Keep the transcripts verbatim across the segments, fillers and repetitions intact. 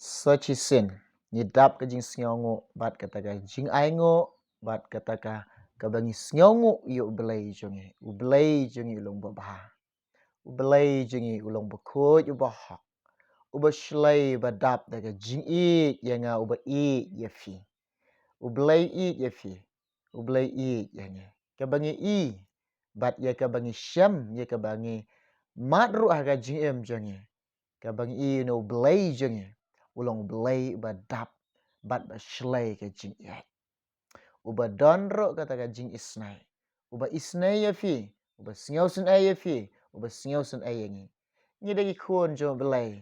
Sa shisien ngi dap ka jingsngewnguh bad kata ka jingainguh bad kata ka, kaba ngi sngewnguh ïa U Blei jong ngi. U Blei jong ngi u long uba bha. U Blei jong ngi u long uba khuid, uba hok, uba shlei, uba dap da ka jingïeit ïa nga, uba ïeit ïa phi. U Blei ïeit ïa phi. U Blei ïeit ïa ngi. Kaba ngi i bad ïa kaba ngi shem, ïa kaba ngi mad ruh ha ka jingim jong ngi, kaba ngi i, une U Blei jong ngi u long U Blei uba dap bad ba shlei ka jingïeit, uba don ruh kata ka jingisnei, uba isnei ïa phi, uba sngewsynei ïa phi, uba sngewsynei ïa ngi. Ngi dei ki khun jong U Blei.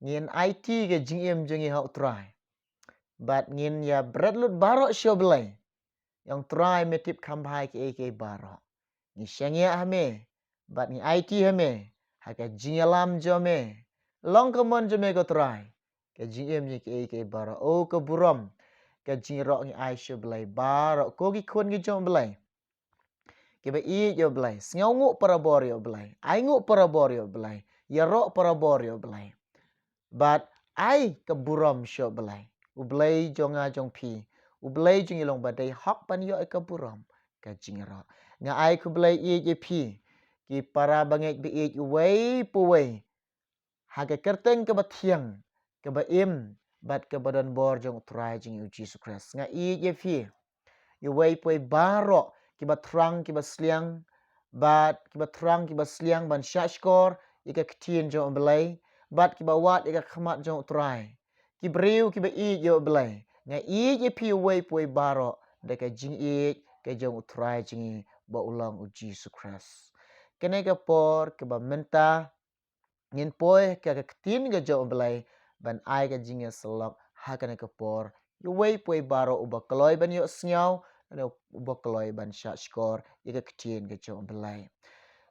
Ngin aiti ka jingim jong ngi ha U Trai bad ngin ïa bret lut baroh sha U Blei. Ïa U Trai, me tip kham bha ïa kiei kiei baroh. Ngi shaniah ha me bad ngi aiti ha me ha ka jingïalam jong me. Long ka mon jong me, ko Trai. Ka jingim jong ngi kiei kiei baroh, o ka burom, ka jingïaroh ngi ai sha U Blei baroh, ko ki khun ki jong U Blei. Kiba ïeit ïa U Blei, sngewnguh parabor ïa U Blei, ainguh parabor ïa U Blei, ïaroh parabor ïa U Blei. Bad ai ka burom sha U Blei. U Blei jong nga jong phi, U Blei jong ngi u long uba dei hok ban ïoh ïa ka burom, ka jingïaroh. Nga ai khublei ïeit ïa phi, ki para bangeit ba ïeit, uwei pa uwei, ha ka kyrteng kaba thiang, kaba im bad kaba don bor jong U Trai jong ngi U Jisu Khrist. Nga ïeit ïa phi, ïa uwei pa uwei baroh, kiba thrang kiba sliang, bad kiba thrang kiba sliang ban shahshkor ïa ka ktien jong U Blei, bad kiba wad ïa ka khmat jong U Trai. Ki briew kiba ïeit ïa U Blei, nga ïeit ïa phi uwei pa uwei baroh da ka jingïeit ka jong U Trai jong ngi ba u long U Jisu Khrist. Kane ka por kaba mynta ngin poi ha ka ktien ka jong U Blei ban ai ka jingïasyllok ha kane ka por. Ïa uwei pa uwei baroh uba kloi ban ïohsngew, uba kloi ban shahshkor ïa ka ktien ka jong U Blei.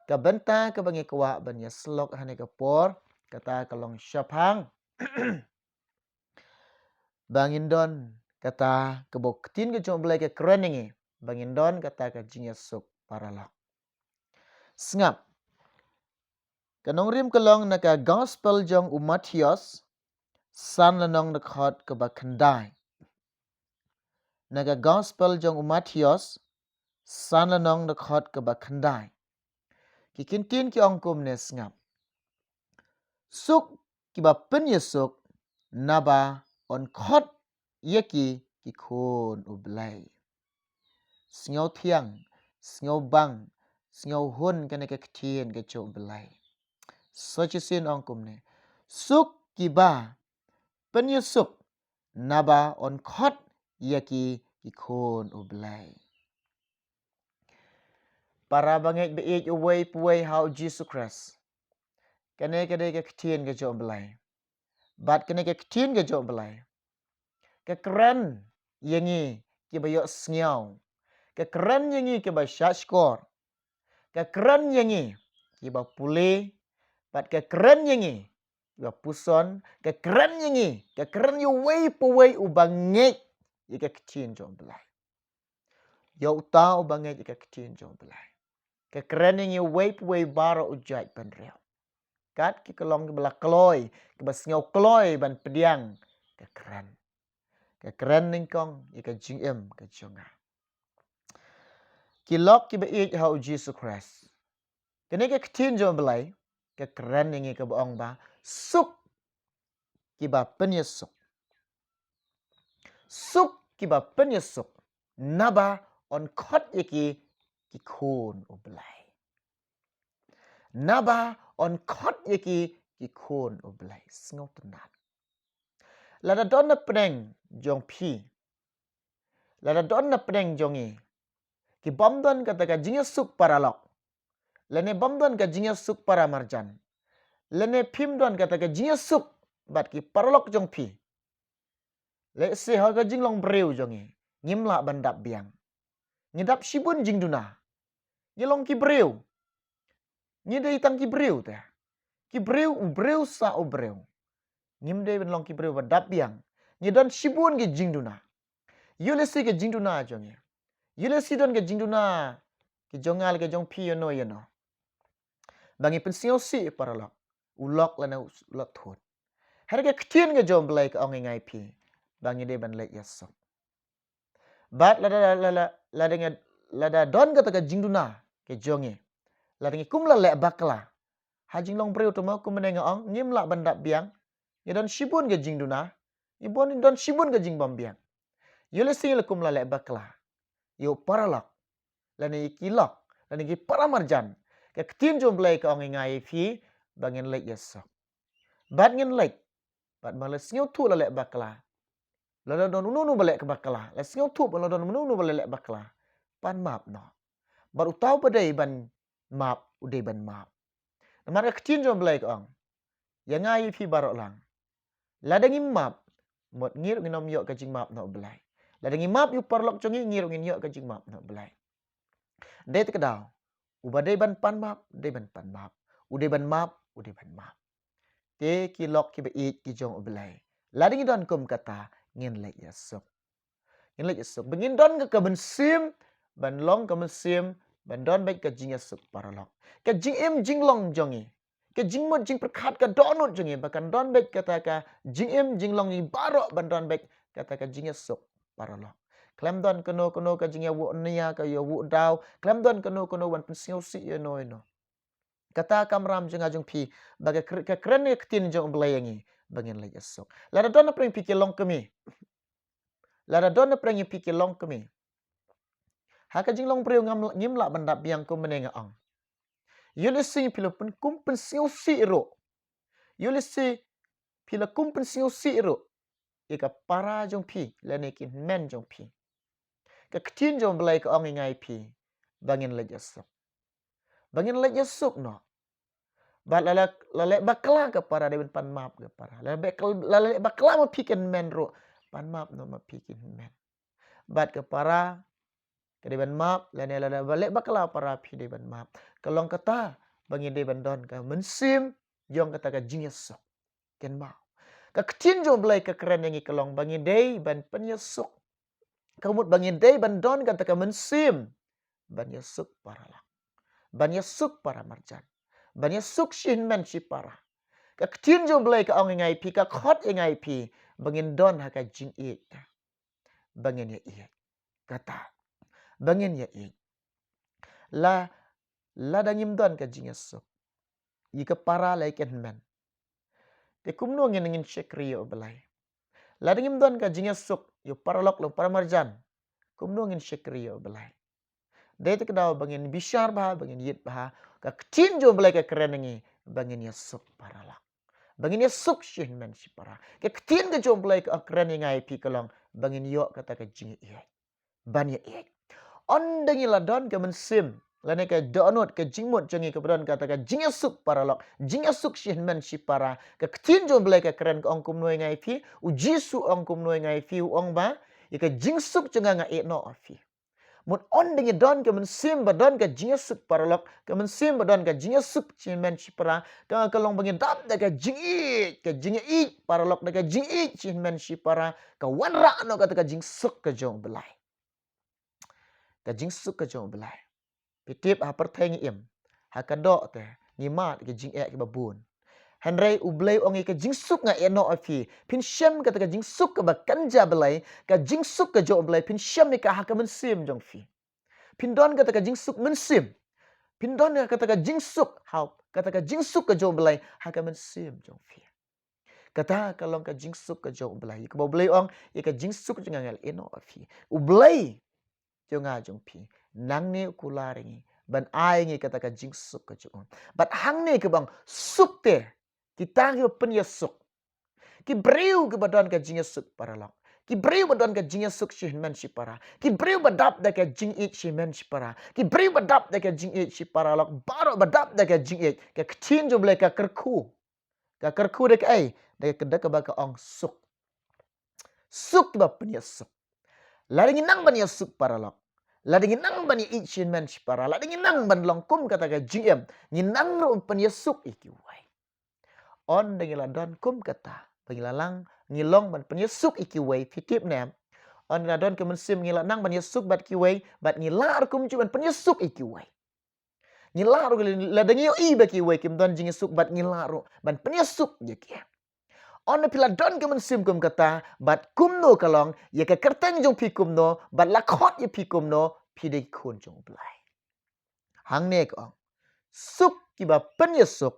Ka bynta kaba ngi kwah ban ïasyllok ha kane ka por, kata ka long shaphang ba ngin don kata kaba ka ktien ka jong U Blei ka kren ïa ngi, ba ngin don kata ka jingïasuk paralok. Sngap. Ka nongrim ka long na ka gospel jong u Mathaios, san lynnong, dkhot kaba khyndai. Na ka gospel jong u Mathaios, san lynnong, dkhot kaba khyndai. Ki kyntien ki ong kumne, sngap. Suk kiba pynïasuk, naba yn khot ïa ki ki khun U Blei. Sngewthiang, sngewbang, sngewhun kane ka ktien ka jong U Blei. Sa shisien ong kumne, suk kiba pynïasuk, naba yn khot ïa ki ki khun U Blei. Para bangeit ba ïeit, uwei pa uwei ha U Jisu Khrist, kane ka dei ka ktien ka jong U Blei. Bad kane ka ktien ka jong U Blei ka kren ïa ngi kiba ïohsngew, ka kren ïa ngi kiba shahshkor, ka kren ïa ngi kiba pule, bad ka kren ïa ngi kiba puson, ka kren ïa ngi, ka kren ïa uwei pa uwei uba ngeit ïa ka ktien jong U Blei. Ïa uta uba ngeit ïa ka ktien jong U Blei, ka kren ïa ngi, uwei pa uwei baroh u jait bynriew. Kat ki ka long kiba la kloi, kiba sngew kloi ban pdiang, ka kren. Ka kren nyngkong ïa ka jingim ka jong nga. Ki lok kiba ïeit ha U Jisu Khrist, kane ka ktien jong U Blei ka kren ïa ngi kaba ong ba suk kiba pynïasuk. Suk kiba pynïasuk, naba yn khot ïa ki ki khun U Blei. Naba yn khot ïa ki ki khun U Blei. Sngewtynnat. Lada don na pdeng jong phi, lada don na pdeng jong ngi, ki bym don kata ka jingïasuk paralok, lane bym don ka jingïasuk paramarjan, lane phim don kata ka jingïasuk bad ki paralok jong phi, lehse ha ka jinglong briew jong ngi, ngim lah ban dap biang. Ngi dap shibun jingduna. Ngi long ki briew. Ngi dei tang ki briew te. Ki briew, u briew sa u briew. Ngim dei ban long ki briew ba dap biang. Ngi don shibun ki jingduna. Ïoh lehse ki jingduna jong ngi, ïoh lehse don ki jingduna ki jong nga lane ki jong phi ïano ïano, ba ngi pynsngewsih paralok, u lok lane u lok thut. Hynrei ka ktien ka jong U Blei ka ong ïa ngi ïa phi ba ngi dei ban leit ïasuk. Bad lada, lada, lada, lada don kata ka jingduna ka jong ngi, lada ngi kum la leh bakla ha jinglong briew, te mo kum mynne nga ong ngim lah ban dap biang, ngi don shibun ka jingduna, ngi bun, ngi don shibun ka jingbym biang. Ïoh lehse ngi la kum la leh bakla ïa u paralok, lane ïa ki lok, lane ki paramarjan. Ka ktien jong U Blei ka ong ïa ngi ïa phi ba ngin leit ïasuk. Bad ngin leit, bad ma la sngewthuh la leh bakla, lada don uno uno ba leh ka bakla, la sngewthuh ba la don uno uno ba la leh bakla, pan map noh. Bad uta uba dei ban map u dei ban map. Namar ka ktien jong U Blei ka ong ïa ngi ïa phi baroh lang, lada ngim map, mut ngi ruh ngin ym ïoh ka jingmap na U Blei. Lada ngim map ïa u paralok jong ngi, ngi ruh ngin ïoh ka jingmap na U Blei. Dei te ka daw, uba dei ban pan map, dei ban pan map. U dei ban map, u dei ban map. Te ki lok kiba ïeit ki jong U Blei, lada ngi don kum kata, ngin leit ïasuk. Ngin leit ïasuk. Ba ngin don ka, ka mynsiem ban long ka mynsiem ban don beit ka jingïasuk paralok. Ka jingim jinglong jong ngi, ka jingmut jingpyrkhat, ka dohnud jong ngi, ba kan don beit kata ka jingim jinglong jong ngi baroh ban don beit kata ka jingïasuk paralok. Khlem don kano kano ka jingïawuh nia, ka ïawuh daw. Khlem don kano kano ban pynsngewsih ïano ïano. Kata ka kamram jong nga jong phi, ba ka kr-, ka kren ka ktien jong U Blei ïa ngi ba ngin leit ïasuk. Lada don napdeng phi ki longkmie, lada don napdeng phi ki longkmie, ha ka jinglong briew ngam, ngim lah ban dap biang kum mynne nga ong. Ïoh lehse phi la pyn-, kum pynsngewsih ruh. Ïoh lehse phi la kum pynsngewsih ruh ïa ka para jong phi lane ki hynmen jong phi. Ka ktien jong U Blei ka ong ïa ngi ïa phi ba ngin leit ïasuk. Ba ngin leit ïasuk noh. Bad la, la, la leh bakla ka para, dei ban pan map ka para. La bak-, la leh bakla ma phi ki hynmen ruh, pan map noh ma phi ki hynmen. Bad ka para ka dei ban map, lane lada leh bakla para phi dei ban map. Ka long kata ba ngi dei ban don ka mynsiem jong kata ka jingïasuk. Kynmaw, ka ktien jong U Blei ka kren ïa ngi ka long ba ngi dei ban pynïasuk. Ka mut ba ngi dei ban don kata ka mynsiem ban ïasuk paralok, ban ïasuk paramarjan, ban ïasuk shi hynmen shi para. Ka ktien jong U Blei ka ong ïa ngi ïa phi, ka khot ïa ngi ïa phi ba ngin don ha ka jingïeit. Ba ngin ïa ïeit. Kata, ba ngin ïa ïeit. La, lada ngim don ka jingïasuk ïa ka para lane ki hynmen, te kumno ngin, ngin shakri ïa U Blei? Lada ngim don ka jingïasuk ïa u paralok lane u paramarjan, kumno ngin shakri ïa U Blei? Dei te ka daw ba ngin bishar bha, ba ngin ïeit bha. Ka ktien jong U Blei ka kren ïa ngi ba ngin ïasuk paralok, ba ngin ïasuk shi hynmen shi para. Ka ktien ka jong U Blei ka kren ïa ngi ïa phi ka long ba ngin ïoh kata ka jingïeit, ban ïa ïeit. Ynda ngi la don ka mynsiem lane ka dohnud, ka jingmut jong ngi kaba don kata ka jingïasuk paralok, jingïasuk shi hynmen shi para, ka ktien jong U Blei ka kren ka ong kumno ïa ngi ïa phi? U Jisu ong kumno ïa ngi ïa phi? U ong ba ïa ka jingsuk jong nga nga ïehnoh ïa phi. Mut ynda ngi don ka mynsiem ba don ka jingïasuk paralok, ka mynsiem ba don ka jingïasuk shi hynmen shi para, ka, ka long ba ngi dap da ka jingïeit, ka jingïeit paralok, da ka jingïeit shi hynmen shi para, ka wanrah noh kata ka jingsuk ka jong U Blei. Ka jingsuk ka jong U Blei. Phi tip, ha pyrthei ngi im, ha ka doh te ngi mad ki jingeh kiba bun. Hynrei U Blei u ong ïa ka jingsuk nga ïehnoh ïa phi. Phin shem kata ka jingsuk kaba kynja Blei, ka jingsuk ka jong U Blei, phin shem ïa ka ha ka mynsiem jong phi. Phin don kata ka jingsuk mynsiem. Phin don kata ka jingsuk, ha, kata ka jingsuk ka jong U Blei ha ka mynsiem jong phi. Kata ka long ka jingsuk ka jong U Blei. Kaba U Blei u ong, ïa ka jingsuk jong nga nga la ïehnoh ïa phi. U Blei jong nga jong phi, nangne u kular ïa ngi ban ai ïa ngi kata ka jingsuk ka jong u. Bad hangne kaba ong suk te, kita kiba pynïasuk, ki briew kiba don ka jingïasuk paralok, ki briew ba don ka jingïasuk shi hynmen shi para, ki briew ba dap da ka jingïeit shi hynmen shi para, ki briew ba dap da ka jingïeit shi paralok, baroh ba dap da ka jingïeit. Ka ktien jong U Blei ka kyrkhu. Ka kyrkhu da kaei? Da ka, da kaba ka ong suk. Suk kiba pynïasuk. Lada ngi nang ban ïasuk paralok, lada ngi nang ban ïeit shi hynmen shi para, lada ngi nang ban long kum kata ka jingim, ngi nang ruh pynïasuk ïa kiwei. Ynda ngi la don kum kata, ba ngi la lang, ngi long ban pynïasuk ïa kiwei, phi tip ne em? Ynda ngi la don ka mynsiem ngi la nang ban ïasuk bad kiwei, bad ngi lah ruh kumjuh ban pynïasuk ïa kiwei. Ngi lah ruh, lada ngi ïohi ba kiwei kim don jingïasuk bad ngi lah ruh ban pynïasuk ïa ki. Ong na phi la don ka mynsiem kum kata, bad kumno ka long, ïa ka kyrteng jong phi kumno, bad la khot ïa phi kumno, phi dei ki khun jong U Blei. Hangne ka ong. Suk kiba pynïasuk,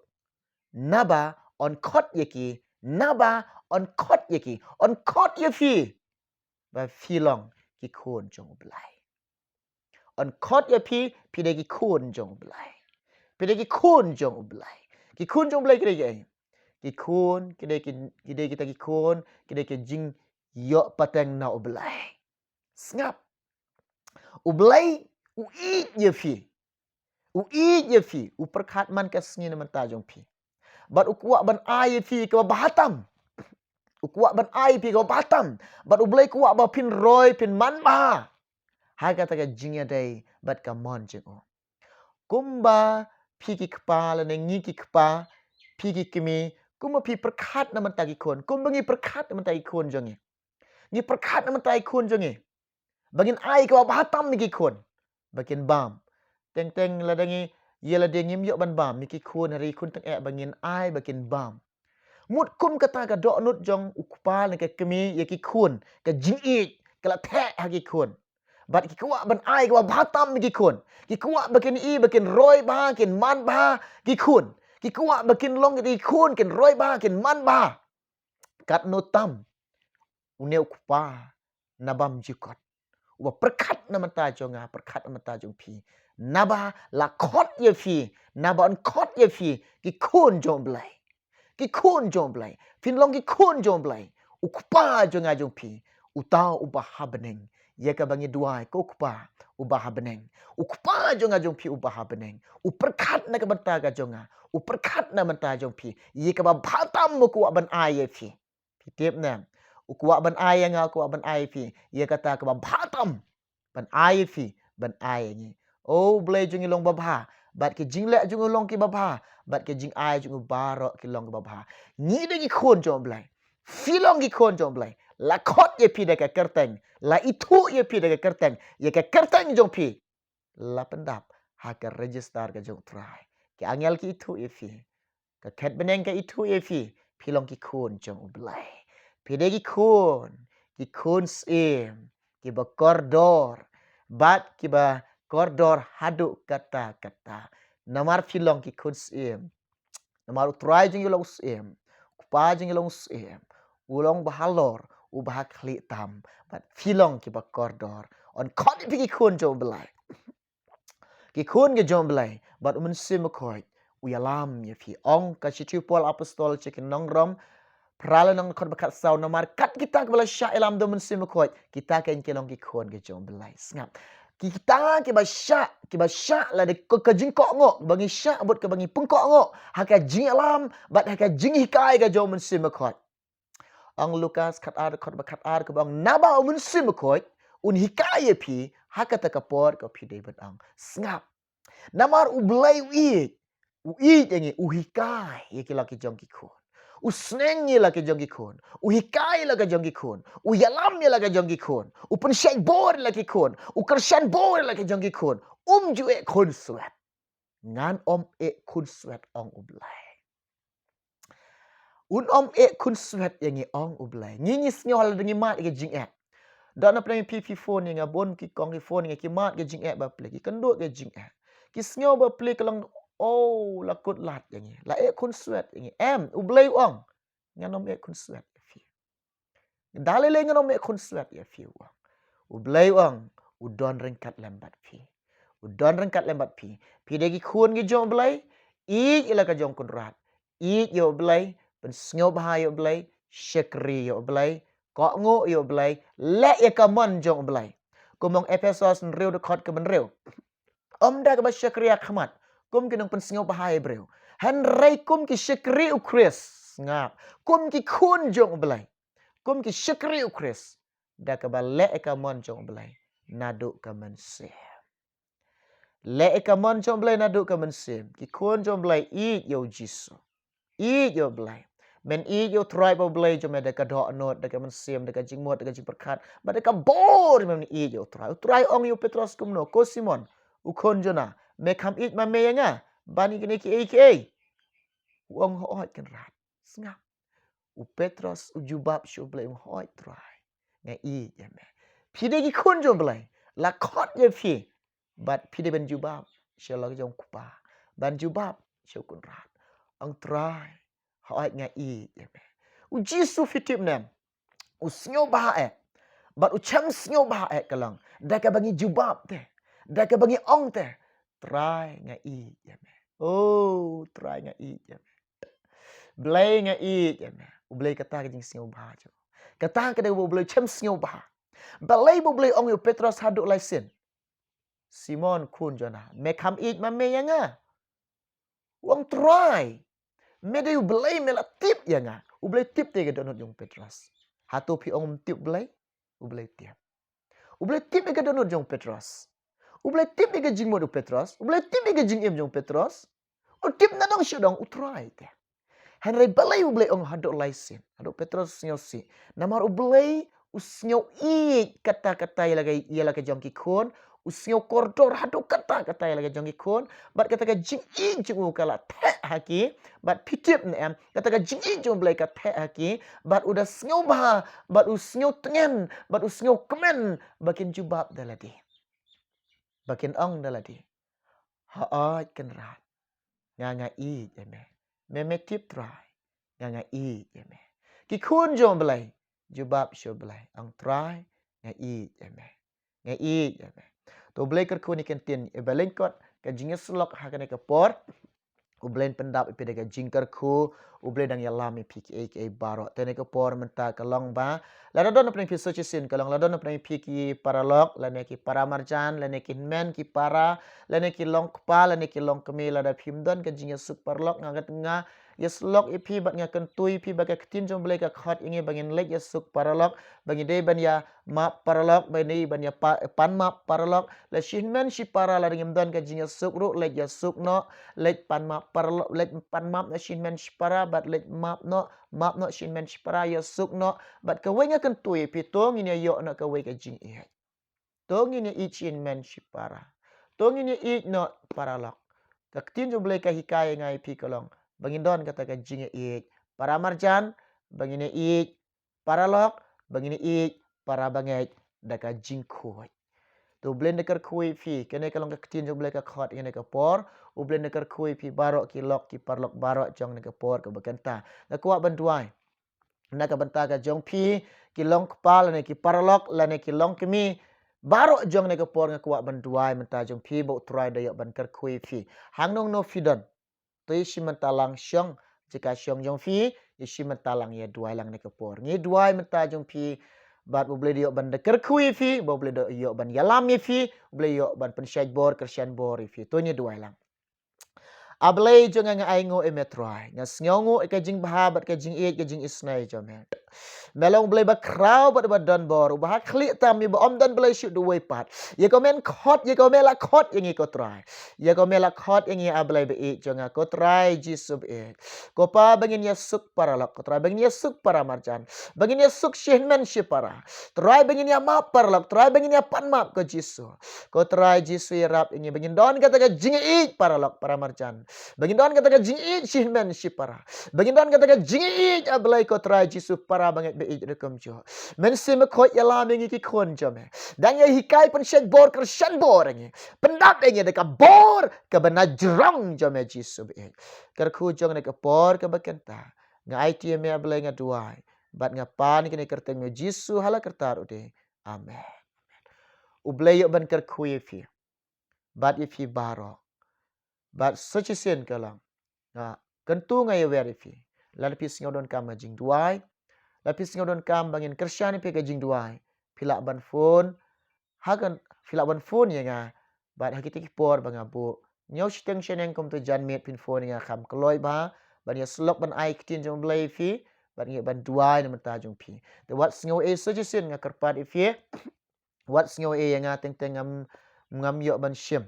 naba yn khot ïa ki, naba yn khot ïa ki, yn khot ïa phi. Ba phi long ki khun jong U Blei. Yn khot ïa phi, phi dei ki khun jong U Blei. Phi dei ki khun jong U Blei. Ki khun jong U Blei ki dei ki ei? Ki khun, ki dei ki, ki dei kita ki khun, ki dei ki jingïoh pateng na U Blei. Sngap. U Blei, u ïeit ïa phi. U ïeit ïa phi, u pyrkhat man ka sngi na bynta jong phi. Bad u kwah ban ai ïa phi kaba bha tam. U kwah ban ai ïa phi kaba bha tam. Bad U Blei kwah ba phin roi, phin manbha ha kata ka jingïadei bad ka mon jong u. Kumba phi ki kpa lane ngi ki kpa, phi ki kmie, kumba phi pyrkhat na bynta ki khun, kumba ngi pyrkhat na bynta ki khun jong ngi. Ngi pyrkhat na bynta ki khun jong ngi. Ba ngin ai kaba bha tam ïa ki khun. Ba kin bam. Teng teng lada ngi, ïa lade ngim ïoh ban bam ïa ki khun, hynrei ki khun teng eh ba ngin ai ba kin bam. Mut kum kata ka dohnud jong u kpa ne ka kmie ïa ki khun, ka jingïeit ka la theh ha ki khun. Bad ki kwah ban ai kaba bha tam ïa ki khun. Ki kwah ba kin ïohi ba kin roi bha, kin manbha ki khun. Ki kwah ba kin long ki khun, kin roi bha, kin manbha. Katno tam une u kpa na bymjukut, uba pyrkhat na bynta jong nga, pyrkhat na bynta jong phi. Naba la khot ïa phi, naba yn khot ïa phi, ki khun jong U Blei. Ki khun jong U Blei. Phin long ki khun jong U Blei. U Kpa jong nga jong phi, uta uba ha bneng. Ïa kaba ngi duwai, ko Kpa uba ha bneng. U Kpa jong nga jong phi uba ha bneng, u pyrkhat na ka bynta ka jong nga, u pyrkhat na bynta jong phi. Ïa kaba bha tam u kwah ban ai ïa phi. Phi tip ne? U kwah ban ai ïa nga, u kwah ban ai ïa phi. Ïa kata kaba bha tam ban ai ïa phi, ban ai ïa ngi. O Blei jong ngi long babha, bad ki jingleh jong u long kiba bha, bad ki jingai jong u baroh ki long kiba bha. Ngi dei ki khun jong U Blei. Phi long ki khun jong U Blei. La khot ïa phi da ka kyrteng, la ithuh ïa phi da ka kyrteng. Ïa ka kyrteng jong phi la pyndap ha ka register ka jong U Trai. Ki angel ki ithuh ïa phi. Ka khet bneng ka ithuh ïa phi. Phi long ki khun jong U Blei. Phi dei ki khun, ki khun syiem, kiba kordor, bad kiba kordor haduh katta katta. Namar phi long ki khun syiem. Namar U Trai jong ngi u long u syiem. U Kpa jong ngi u long u syiem. U long uba halor, uba hakhlieh tam. Bad phi long kiba kordor. Yn khot ïa phi ki khun jong U Blei. Ki khun ki jong U Blei, bad U Mynsiem Bakhuid u ïalam ïa phi. Ong ka shithi u Paul Apostol sha ki nong Rom, phra lynnong, dkhot ba khatsaw, namar kat kita kiba la shah ïalam da U Mynsiem Bakhuid, kita kein ki long ki khun ki jong U Blei. Sngap. Kita kiba shah, kiba shah lada ka, ka jingkohnguh, ba ngi shah bad kaba ngi pynkohnguh ha ka jingïalam bad ha ka jinghikai ka jong U Mynsiem Bakhuid. Ong Lukas khatar, dkhot ba khatar, kaba ong, naba U Mynsiem Bakhuid un hikai ïa phi ha kata ka por kaba phi dei ban ong. Sngap. Namar U Blei u ïeit, u ïeit ïa ngi, u hikai ïa ki la ki jong ki khun. U sneng ïa la ki jong ki khun. U hikai ïa la ki jong ki khun. U ïalam ïa la ki jong ki khun. U pynshait bor ïa la ki khun. U kyrshan bor ïa la ki jong ki khun. Um ju eh khunswet. Ngan ym eh khunswet, ong U Blei. Un ym eh khunswet ïa ngi, ong U Blei. Ngi ngi sngew ha lade ngi mad ïa ka jingeh. Dang na pdeng phi phi phone ïa nga, bun ki kong ki phone ïa nga, ki mad ïa ka jingeh ba plie, ki kynduh ïa ka jingeh. Ki sngew ba plie ka long, oh, la kut lad ïa ngi. La eh khunswet ïa ngi. Em, U Blei u ong, ngan ym eh khunswet ïa phi. Da lei lei ngan ym eh khunswet ïa phi, u ong. U Blei u ong, u don ryngkat lem bad phi. U don ryngkat lem bad phi. Phi dei ki khun ki jong U Blei, ïeit ïa la ka jong Kynrad. Ïeit ïa U Blei, pynsngewbha ïa U Blei, shakri ïa U Blei, kohnguh ïa U Blei, leh ïa ka mon jong U Blei. Kum ong Ephesos hynriew, dkhot kaba hynriew. Ym da kaba shakri ha khmat kum ki nongpynsngewbha ïa briew, hynrei kum ki shakri U Khrist. Sngap. Kum ki khun jong U Blei, kum ki shakri U Khrist, da kaba leh ïa ka mon jong U Blei naduh ka mynsiem. Leh ïa ka mon jong U Blei naduh ka mynsiem. Ki khun jong U Blei, ïeit ïa U Jisu. Ïeit ïa U Blei. Men ïeit ïa U Trai bad U Blei jong me da ka dohnud, da ka mynsiem, da ka jingmut, da ka jingpyrkhat, bad da ka bor, men ïeit ïa U Trai. U Trai ong ïa u Petros kumno, ko Simon, u khun Jona, me kham ïeit ma me ïa nga ban ïa kine kiei kiei? U ong, hooid Kynrad. Sngap. U Petros u jubab sha U Blei, u ong, hooid Trai, nga ïeit ïa me. Phi dei ki khun jong U Blei, la khot ïa phi, bad phi dei ban jubab sha la ka jong u Kpa, ban jubab sha u Kynrad. Ong Trai, hooid nga ïeit ïa me. U Jisu, phi tip ne em, u sngewbha eh, bad u shem sngewbha eh ka long da kaba ngi jubab te, da kaba ngi ong te, Trai nga ïeit ïa me. O Trai nga ïeit ïa me. Blei nga ïeit ïa me. U Blei, kata ka jingsngewbha jong u. Kata ka dei ba U Blei u shem sngewbha. Balei ba U Blei u ong ïa u Petros haduh lai sien, Simon khun Jona, me kham ïeit ma me ïa nga? U ong Trai, me dei U Blei, me la tip ïa nga. U Blei tip te ïa ka dohnud jong u Petros. Hato phi ong um tip Blei? U Blei tip. U Blei tip ïa ka dohnud jong u Petros. U Blei tip ïa ka jingmut u Petros. U Blei tip ïa ka jingim jong u Petros. U tip nadong shadong, u Trai te. Hynrei balei U Blei u ong haduh lai sien, haduh Petros u sngewsih? Namar U Blei u sngew ïeit katta katta ïa la ka, ïa la ka jong ki khun, u sngew kordor haduh katta katta ïa la ka jong ki khun, bad kata ka jingïeit jong u ka la theh ha ki, bad phi tip ne em, kata ka jingïeit jong U Blei ka theh ha ki, bad u da sngewbha, bad u sngewtngen, bad u sngewkmen ba kin jubab da lade, ba kin ong da lade, hooid Kynrad, nga nga ïeit ïa me. Me me tip Trai, nga nga ïeit ïa me. Ki khun jong U Blei jubab sha U Blei, ong Trai, nga ïeit ïa me. Nga ïeit ïa me. To U Blei kyrkhu ïa ngi, kin ktien, ïa ba lyngkot ka jingïasyllok ha kane ka por, U Blei un pyndap ïa phi da ka jingkyrkhu. U Blei dang ïalam ïa phi kiei kiei baroh. Te kane ka por mynta ka long ba lada don na pdeng phi sa shisien, ka long lada don na pdeng phi ki paralok lane ki para marjan lane ki hynmen ki para lane ki long kpa lane ki long kmie, lada phim don ka jingïasuk paralok, nga, nga ïasyllok ïa phi bad nga kyntu ïa phi ba ka ktien jong U Blei ka khot ïa ngi ba ngin leit ïasuk paralok, ba ngi dei ban ïa map paralok, ba ngi dei ban ïa pa-, pan map paralok. La shi hynmen shi para lada ngim don ka jingïasuk ruh, leit ïasuk noh, leit pan map paralok, leit pan map na shi hynmen shi para, bad leit map noh, map noh shi hynmen shi para, ïasuk noh. Bad kawei nga kyntu ïa phi, to ngin ïa ïoh noh kawei ka jingïeit. To ngin ïa ïeit shi hynmen shi para. To ngin ïa ïeit noh paralok. Ka ktien jong U Blei ka hikai ïa nga ïa phi ka long ba ngin don kata ka jingïeit. Para marjan, ba ngin ïa ïeit paralok, ba ngin ïa ïeit para bangeit da ka jingkhuid. To U Blei un da kyrkhu ïa phi, kane ka long ka ktien jong U Blei ka khot ïa kane ka por. U Blei un da kyrkhu ïa phi baroh ki lok ki paralok baroh jong kane ka por kaba kynta. Nga kwah ban duwai na ka bynta ka jong phi, ki long kpa lane ki paralok lane ki long kmie baroh jong kane ka por, nga kwah ban duwai mynta jong phi ba U Trai da ïoh ban kyrkhu ïa phi. Hangno hangno phi don, to ïa shim bynta lang shong, jaka shong jong phi, ïa shim bynta lang, ïa duwai lang kane ka por. Ngi duwai mynta jong phi, bad U Blei da ïoh ban da kyrkhu ïa phi, ba U Blei da ïoh ban ïalam ïa phi, U Blei ïoh ban pynshait bor kyrshan bor ïa phi. To ngi duwai lang. A Blei jong nga, nga ainguh ïa me Trai. Nga sngewnguh ïa ka jingbha bad ka jingïeit, ka jingisynei jong me. Me long U Blei ba khraw bad ba don bor, uba ha khlieh tam, uba ym don Blei shuh da uwei pat. Ïa ko men khot, ïa ko me la khot ïa ngi ko Trai. Ïa ko me la khot ïa ngi, A Blei ba ïeit jong nga, ko Trai Jisu ba ïeit. Ko Pa ba ngin ïasuk paralok, ko Trai ba ngin ïasuk para marjan, ba ngin ïasuk shi hynmen shi para. Trai ba ngin ïa map paralok, Trai ba ngin ïa pan map ko Jisu. Ko Trai Jisu, ïarap ïa ngi ba ngin don kata ka jingïeit paralok para marjan, ba ngin don kata ka jingïeit shi hynmen shi para, ba ngin don kata ka jingïeit, A Blei ko Trai Jisu, para bangeit ba ïeit ruh kumjuh. Mynsiem Bakhuid ïalam ïa ngi ki khun jong me. Dang ïa hikai, pynshait bor kyrshan bor ïa ngi. Pyndap ïa ngi da ka bor kaba na jrong jong me Jisu ba ïeit. Kyrkhu jong kane ka por kaba kynta, nga aiti ïa me A Blei, nga duwai bad nga pan ïa kane ka kyrteng jong Jisu ha la ka kyrteng u dei. Amen. U Blei ïoh ban kyrkhu ïa phi bad ïa phi baroh. Bad sa shisien ka long, nga kyntu, nga ïawer ïa phi. Lada phi sngew donkam ka jingduwai, lada phi sngew donkam ba ngin kyrshan ïa phi ka jingduwai, phi lah ban phone. Ha kan, phi lah ban phone ïa nga. Bad ha kito ki por ba nga buh, hynñiew shiteng shaneng kumto janmiet phin phone ïa nga, kham kloi bha ban ïasyllok ban ai ktien jong U Blei ïa phi, bad nga ban duwai na bynta jong phi. Te wat sngew ei, sa shisien nga kyrpad ïa phi. Wat sngew ei ïa nga, teng teng ngam, ngam ïoh ban shim.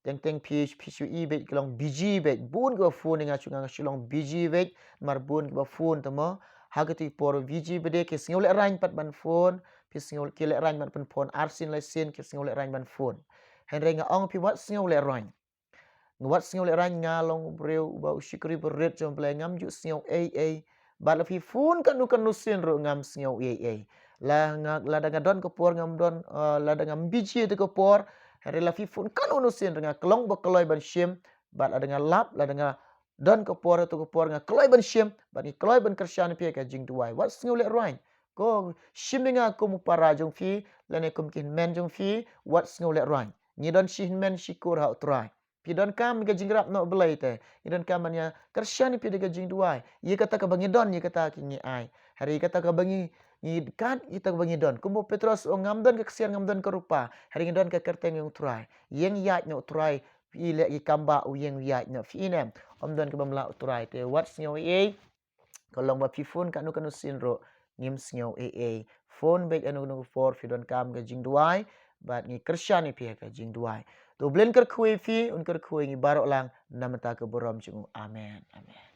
Teng teng phi, phi shu i beit, ki long busy beit. Bun kiba phone ïa nga, shu nga, nga shu long busy beit. Namar bun kiba phone te mo. Ha kito ki por busy beit, ki sngew lehraiñ pat ban phone. Phi sngew, ki lehraiñ pat ban phone arsien laisien, ki sngew lehraiñ ban phone. Hynrei nga ong phi, wat sngew lehraiñ. Nga wat sngew lehraiñ, nga long u briew uba u shakri barit jong U Blei, ngam ju sngew ei ei. Bad la phi phone kano kano sien ruh ngam sngew ei ei. La nga, lada nga don ka por ngam don, eh, lada ngam busy te ka por. Hynrei la phi phone kano kano sien ruh nga ka long ba kloi ban shim. Bad lada nga lap, lada nga don ka por, tu ka por nga kloi ban shim. Bad ngi kloi ban kyrshan ïa phi ha ka jingduwai. Wat sngew lehraiñ. Ko shim ïa nga kum u para jong phi, lane kum ki hynmen jong phi, wat sngew lehraiñ. Ngi don shi hynmen shi kur ha U Trai. Phi donkam ka jingïarap na U Blei te. Ngi donkam ban ïa kyrshan ïa phi da ka jingduwai. Ïa kata kaba ngi don, ïa kata ki ngi ai. Hynrei ïa kata kaba ngi, ngi kat, ïa kata kaba ngi don. Kumba u Petros u ong ngam don ka ksiar, ngam don ka rupa. Hynrei ngi don ka kyrteng jong U Trai. Ïeng ïaid na U Trai. Phi leh ki kam ba u ïeng ïaid na phi ne. Ym don kaba mlah U Trai te. Wat sngew ei ei. Ka long ba phi phone kano kano sien ruh ngim sngew ei ei. Phone beit kano kano ka por, phi donkam ka jingduwai. Bad ngi kyrshan ïa phi ha ka jingduwai. To U Blei un kyrkhu ïa phi, un kyrkhu ïa ngi baroh lang, na ka bynta ka burom jong u. Amen. Amen.